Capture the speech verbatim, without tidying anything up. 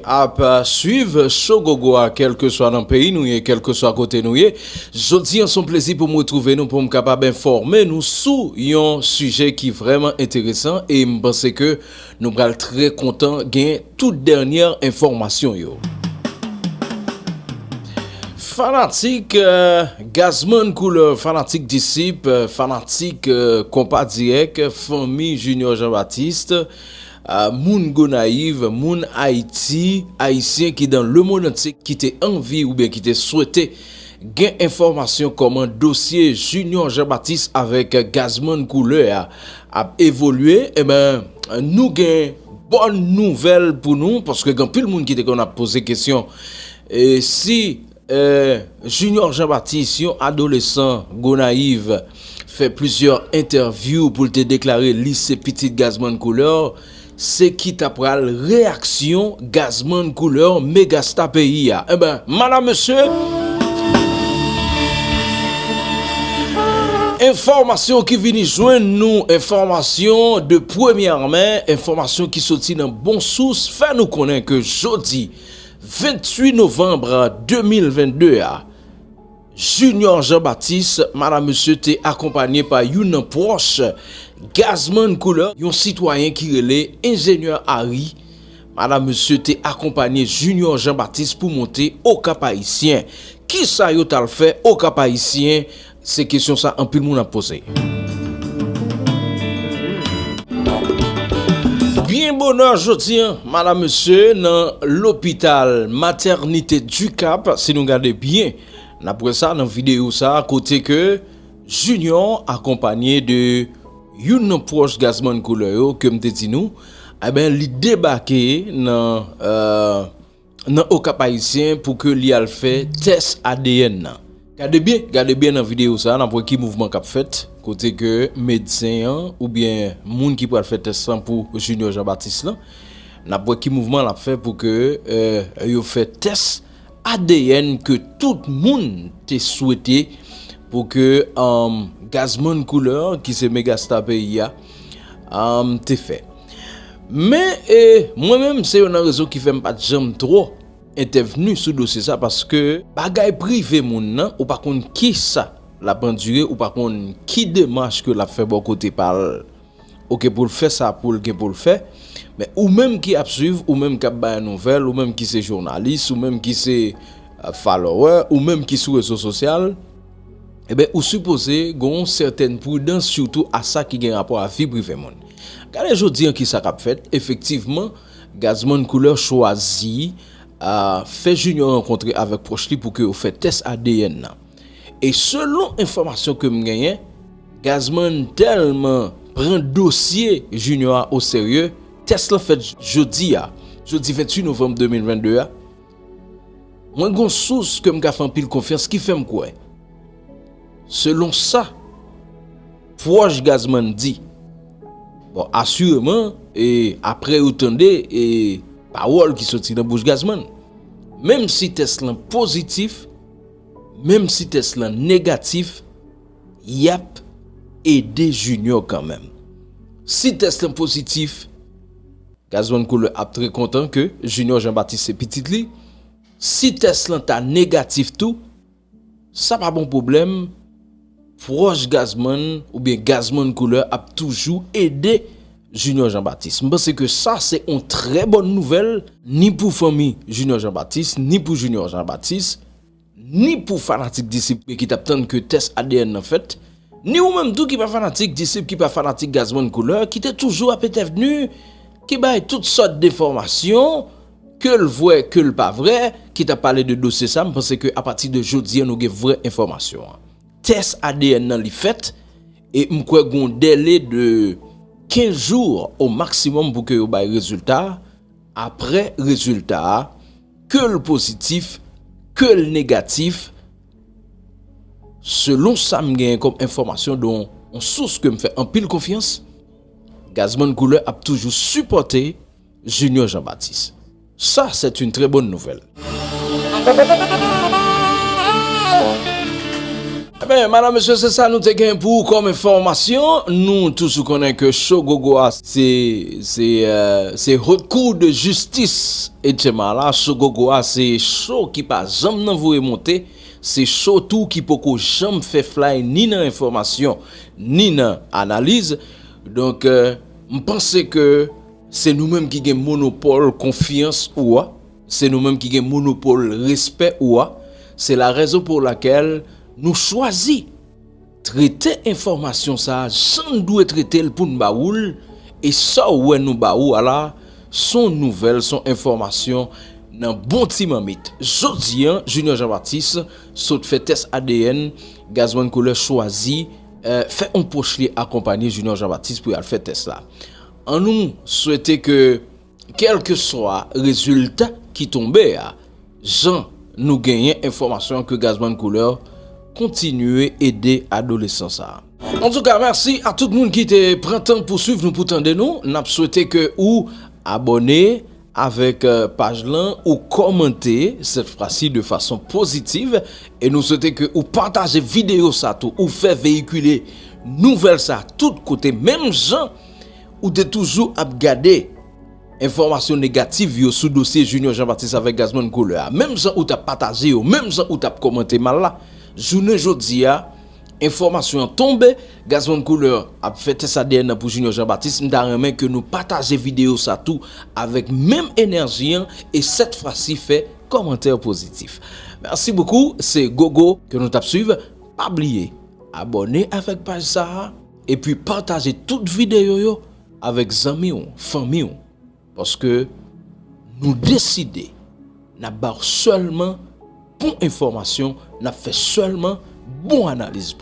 ap swiv Show Gogo a, kèlkeswa nan peyi nou ye, kèlkeswa kote nou ye. Jodi an, se yon plezi pou m retwouve nou, pou m kapab enfòme nou sou yon sijè ki vrèman enteresan, e m panse ke nou pral trè kontan gen tout dènyè enfòmasyon yo. Fanatik, euh, Gazman Couleur, fanatik Disip, euh, fanatik, euh, Konpa Dirèk, fanmi Junior Jean Baptiste, euh, moun Gonayiv, moun Ayiti, Ayisyen ki dan lemonn antye, ki te anvi oubyen ki te swete gen enfòmasyon kòman dosye Junior Jean Baptiste avèk Gazman Couleur a ap evolye, enben, nou gen bòn nouvèl pou nou, paske gen anpil moun ki te konn ap poze kesyon, e si, eh, Junior Jean Baptiste, yon adolesan Gonayiv, fè plizyè entèvyou pou l te deklare li se pitit Gazman Couleur, se ki ta pral reyaksyon Gazman Couleur, megasta peyi a? Enben, madam, mesye, enfòmasyon ki vini jwenn nou, enfòmasyon de premyè men, enfòmasyon ki soti nan bon sous, fè nou konnen ke jodi venntuit novanm de mil vennde a, Junior Jean Baptiste, madam, mesye, te akonpanye pa youn nan pwòch Gazman Couleur, yon sitwayen ki rele Enjenyè Harry. Madam, mesye, te akonpanye Junior Jean Baptiste pou monte Okap Ayisyen. Kisa yo t al fè Okap Ayisyen? Se kesyon sa anpil moun ap poze. Byen bonè jodi an, madam, mesye, nan lopital Maternité du Cap, si nou gade byen, n ap wè sa nan videyo sa, kote ke Junior akonpanye de youn nan pwòch Gazman Couleur yo, ke m te di nou, enben, li debake nan, euh, nan Okap Ayisyen pou ke li al fè tès A D N nan. Gade byen, gade byen nan videyo sa, n ap wè ki mouvman k ap fèt, kote ke medsen an, oubyen moun ki pral fè tès lan pou Junior Jean Baptiste lan, n ap wè ki mouvman l ap fè pou ke, euh, yo fè tès A D N ke tout moun te swete pou ke, um, Gazman Couleur, ki se megasta peyi a, um, te fè. Men, e, mwen menm, se youn nan rezon ki fè m pa t janm twò entèvni sou dosye sa, paske bagay prive moun nan, ou pa konn kisa l ap andire, ou pa konn ki demach ke l ap fè bò kote pa l. Oke, pou l fè sa pou l gen pou l fè. Men ou menm ki ap swiv, ou menm k ap bay nouvèl, ou menm ki se jounalis, ou menm ki se, euh, follower, ou menm ki sou rezo sosyal, enben, ou sipoze gen yon sètèn pridans, sitou a sa ki gen rapò a vi prive moun. Gade jodi an kisa k ap fèt. Efektivman, Gazman Couleur chwazi, euh, fè Junior rankontre avèk pwòch li pou ke yo fè tès A D N nan. E selon enfòmasyon ke m genyen, Gazman tèlman pran dosye Junior a oserye, tès lan fèt jodi a, jodi venntuit novanm de mil vennde a. Mwen gon sous ke m ka fè anpil konfyans ki fè m kwè, selon sa pwòch Gazman di, bon, asireman, e apre yo tande, e pawòl ki soti nan bouch Gazman, menm si tès lan pozitif, menm si tès lan negatif, y ap ede Junior kanmenm. Si tès lan pozitif, Gazman Couleur ap trè kontan ke Junior Jean Baptiste se pitit li. Si tès lan ta negatif tou, sa pa bon pwoblèm. Pwòch Gazman oubyen Gazman Couleur ap toujou ede Junior Jean Baptiste. M panse ke sa se yon trè bòn nouvèl, ni pou fanmi Junior Jean Baptiste, ni pou Junior Jean Baptiste, ni pou fanatik Disip ki t ap tann ke tès A D N nan fèt, ni ou menm tou ki pa fanatik Disip, ki pa fanatik Gazman Couleur, ki te toujou ap entèvni, ki bay tout sòt denfòmasyon, ke l vrè, ke l pa vrè, ki t ap pale de dosye sa. M panse ke apati de jodi an, nou gen vrè enfòmasyon an. Tès A D N nan li fèt, e m kwè gon dèle de kenz jou o maksimòm pou ke yo bay rezilta a. Apre rezilta a, ke l pozitif, ke l negatif, selon sa m genyen kòm enfòmasyon de yon, yon sous ke m fè anpil konfyans, Gazman Couleur ap toujou sipòte Junior Jean Baptiste. Ça, c'est une très bonne nouvelle. Men, madam, mesye, se sa nou te gen pou ou kòm enfòmasyon. Nou toujou konnen ke cho gogo a, se, se, euh, se Haute Cour de Justice H M A la. Cho gogo a, se cho ki pa janm nan voye monte. Se cho tou ki poko janm fè flay ni nan enfòmasyon, ni nan analiz. Donk, euh, m panse ke se nou menm ki gen monopòl konfyans ou a. Se nou menm ki gen monopòl respè ou a. C'est la raison pour laquelle nou chwazi trete enfòmasyon sa a jan n dwe trete l pou n ba ou l. E sa w wè nou ba ou a la, s on nouvèl, s on enfòmasyon nan bon ti manmit. Jodi a, Junior Jean Baptiste sot fè tès A D N, Gazman Koulè chwazi, euh, fè on pwòch li akonpanye Junior Jean Baptiste pou y al fè tès la. An nou swete ke kèlkeswa rezilta ki tonbe a, jan nou genyen enfòmasyon ke Gazman Koulè kontinye ede adolesan sa a. Antouka, mèsi a tout moun ki te pran tan pou swiv nou, pou tande nou. N ap swete ke ou abòne avèk, euh, paj lan, ou kòmante, cette fois-ci de façon positive, e nou swete ke ou pataje videyo sa tou, ou fè veyikile nouvèl sa tout kote, menm jan ou te toujou ap gade enfòmasyon negatif yo sou dosye Junior Jean Baptiste avèk Gazman Koulè a. Menm jan ou t ap pataje yo, menm jan ou t ap kòmante mal la, jounen jodi a, enfòmasyon an tonbe, Gazman Koulè ap fè tès A D N nan pou Junior Jean Baptiste. M ta renmen ke nou pataje videyo sa tou avèk menm enèji an e cette fois-ci fè kòmantè pozitif. Mèsi bokou, se Gogo ke nou t ap swiv. Pa bliye abòne avèk paj sa a, epi pataje tout videyo yo avèk zanmi w, fanmi w. Paske nou deside n ap ba w sèlman bon enfòmasyon, n ap fè sèlman bon analiz pou